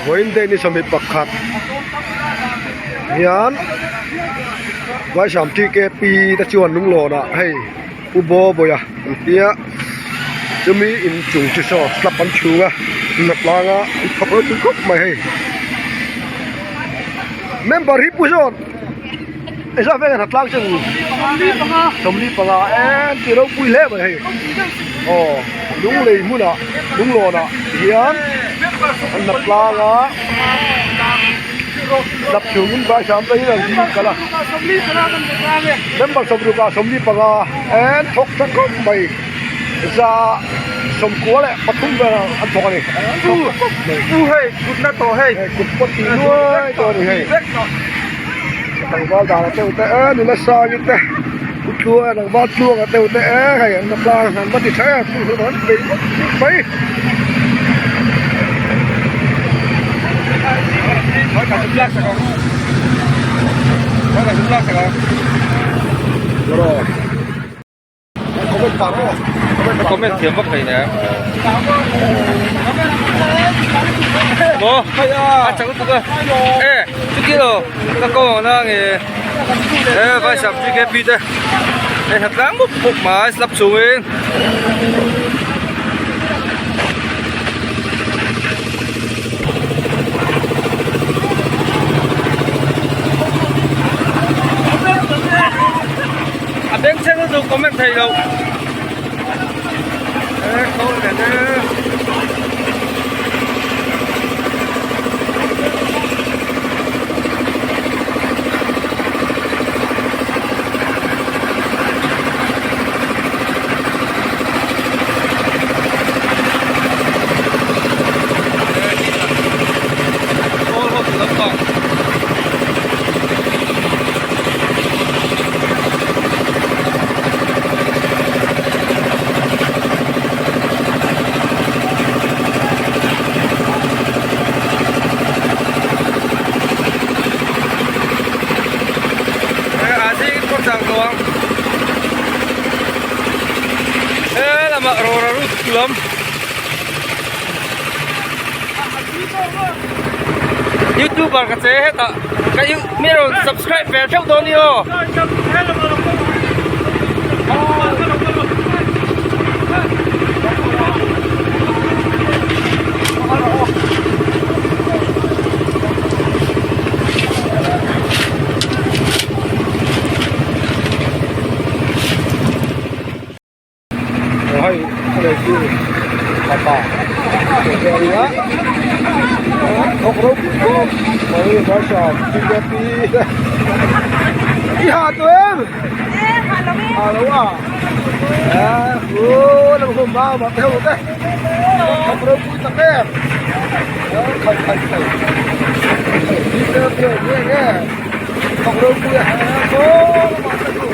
Vawiin day ni 21 hian Vaisam TKP te chuan lunglawnah hei Pu Bawbawia an tia chumi inchung chu saw slab an chhung a hnatlang a an thawk ropui khawp mai hei member hi pu zawn engzah vel hnatlang chu 45 em ti ropui hle mai hei aw lunglei hmunah lunglawnah hian an hnatlang a slab chhungin vaisam te hi an kal a. Member 60 ah 45 en thawk tha khawp mai 93 vel an thawk a ni thawk tha khawp mai Pu hei kutna tawh hei hei kut pawh tih nuai tawh a ni hei tlangval dan a teuh te e nula sangi te pu tluanga tlangval tluanga teuh te e hei an la tlang an va ti tha em chu an bei vak mai. Comment thiam vak thei nen maw a chak lutuk a e chuti lo ka ko ang na nge e vai sam TKP te hei hna tlang mup mup mai slap chungin. A bengchheng lutuk comment thei lo. E khaw nen e. He lamah rawra lut lam youtuber ka che hetah ka you mi rawn subscribe ve theuh dawn ni aw. Hei a nei chu papa ania thawk ropui khawp mai vaisam TKP i ha tawh em ha lo a e u lam hum ma ma te ho te thawk ropui tak em khai khai khai TKP nge nge thawk ropui a maw ma te chu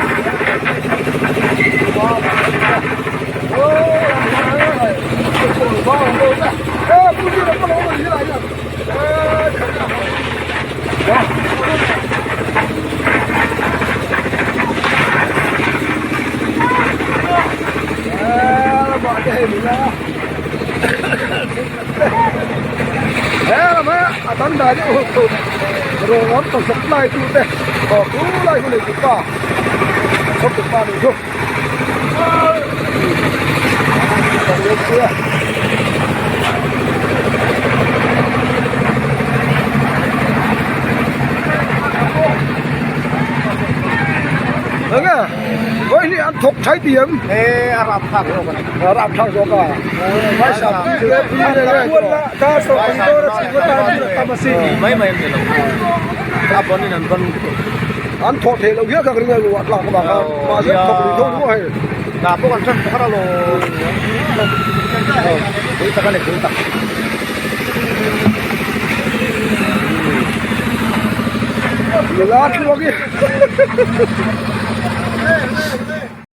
A dang dan hi rawn awm tawh supply tu te aw chu lai chu nei pa chhawp tu pa nih chu Enge vawi hi an thawk thai ti em? E a rap thlak zawk a ni. A rap thlak zawk a. Vai sam Mai mai an ni lo. A ban in an ban an thawh theih loh hial kha ka ring a luah tlak avang khan mahse thawk rih tho ruah hei. Hna pawh kan ṭan phar alawm. Pui tak a ni pui tak. Nula thluak hi.